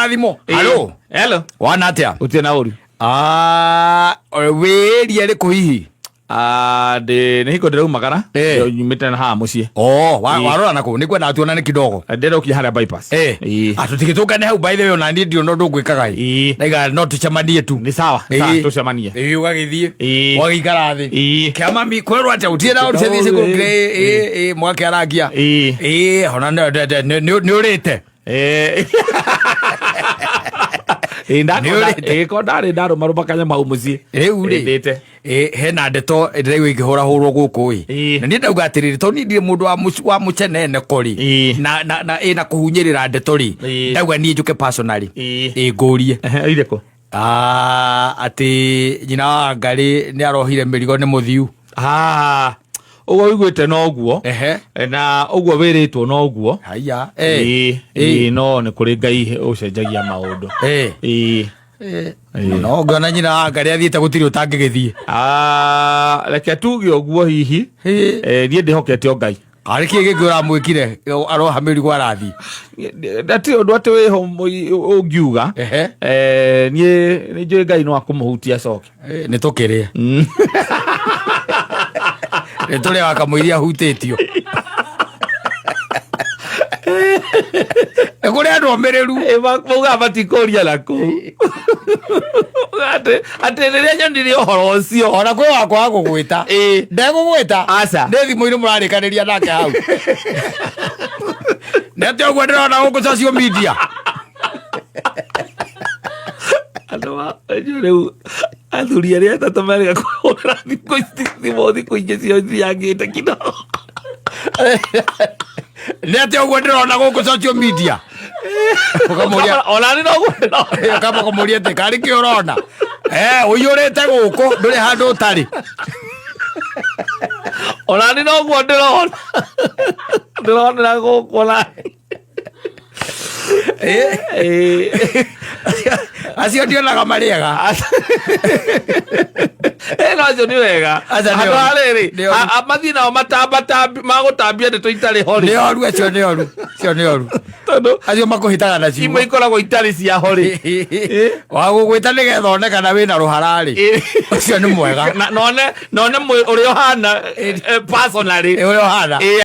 Kĩrathimo. Halo. Hello. Wana atĩa? Gũtirĩ na ũru. Ah, wĩria rĩkũ hihi? Ah, ndĩ nĩ hingo ndĩraumagara. Eh. Nyumĩte na haha mũciĩ. Oh, wa, Ĩĩ. warora na kũ nĩ kwenda tuonane kidogo. Ndĩrokia harĩa bypass. Eh. Ĩĩ. Ah, tũtigĩtũngane hau by the way ona niĩ ndirĩ ũndũ ngwĩkaga ĩ. Ĩĩ. Naiga no tũcemanie tu. Nĩ sawa. Ĩĩ. Sawa, tũcemanie. Ĩĩ, ũgagĩthiĩ. Ĩĩ. Ũgagĩikara thĩ. Ĩĩ. Kĩamami kwĩrwo atĩa gũtirĩ na ũndũ ciathiĩ cikũrũkire ĩ ĩ mwakĩarangia. Ĩĩ. Ĩĩ, ona nĩ ũrĩte. Eh. Ĩĩ, Nĩ ũrĩte. ĩĩ, ko ndarĩ ndarũmarũma kanyamũ hau mũciĩ. Rĩu rĩ Ndĩte. ĩ hena ndeto ndĩraigua ikĩhũrahũrwo gũkũ ĩ Ĩĩ. na niĩ ndauga atĩrĩrĩ tondũ niĩ ndirĩ mũndũ wa mũceneneko rĩ Ĩĩ. na ĩna kũhunyĩrĩra ndeto rĩ Ĩĩ. ndauga niĩ njũke personally Ĩĩ. ĩ ngũrie. Ehe, irĩkũ? Ah, atĩ nyina wa Ngarĩ nĩ arohire mĩrigo nĩ mũthiu. Ah, ũguo ũiguĩte noguo. Ehe. Na ũguo wĩrĩtwo noguo. Haiya. Ĩĩ, ĩĩ, no nĩ kũrĩ Ngai ũcenjagia maũndũ. Eh. Ĩĩ. Ĩĩ. No ngĩona nyina wa Ngarĩ athiĩte gũtirĩ ũtangĩgĩthiĩ. Ah, reke tuge ũguo hihi. Ĩĩ. Eh, niĩ ndĩhokete o Ngai. Arĩ kĩĩ gĩngĩ ũramwĩkire aroha mĩrigo arathiĩ? Ndatirĩ ũndũ atĩ wĩho ũngiuga. Ehe. Eh, niĩ nĩ njũĩ Ngai no akũmũhutia acoke. Eh, nĩ tũkĩrĩe. Nĩ tũrĩaga kamũiria hutĩtio. Nĩ kũrĩ andũ omĩrĩru. Eh, maugaga matikũria na kũu. Atĩ atĩ rĩrĩa nyonire ũhoro ũcio. Ona kwĩ wakwa wa gũgwĩta. Ĩĩ. Ndegũgwĩta. Aca. Nĩ thimũ-inĩ mũrarĩkanĩria nake hau. Nĩ atĩ ũguo ndĩrona gũkũ social media. Andũ a rĩu athuri arĩa atatũ marega kũhũra thikũ ici thimũ thikũ ingĩ cio ithiangĩte kidogo. Nĩ atĩ ũguo ndĩrona gũkũ social media. Ũkamũria Ona nĩ noguo ndĩrona. ũkamba kũmũria atĩ karĩ kĩ ũrona. Eh, ũiyũrĩte gũkũ ndũrĩ handũ ũtarĩ. Ona nĩ noguo ndĩrona. Ndĩronera gũkũ ona. Eh. Acio ndionaga marĩega. Eh, no acio nĩ wega. Aca nĩ Andũ oru. a rĩrĩ, Nĩ oru. mathiĩ nao matambatambi magũtambia ndeto itarĩ ho rĩ. Nĩ oru acio nĩ oru. Acio nĩ oru. Tondũ Acio makũhĩtaga na ciugo. imwe ikoragwo itarĩ cia ho rĩ. Wa gũgwĩta nĩgetha one kana wĩna rũhara rĩ. Ũcio nĩ mwega. Na none none ũrĩa ũhana personally. Ũrĩa ũhana. Ĩĩ.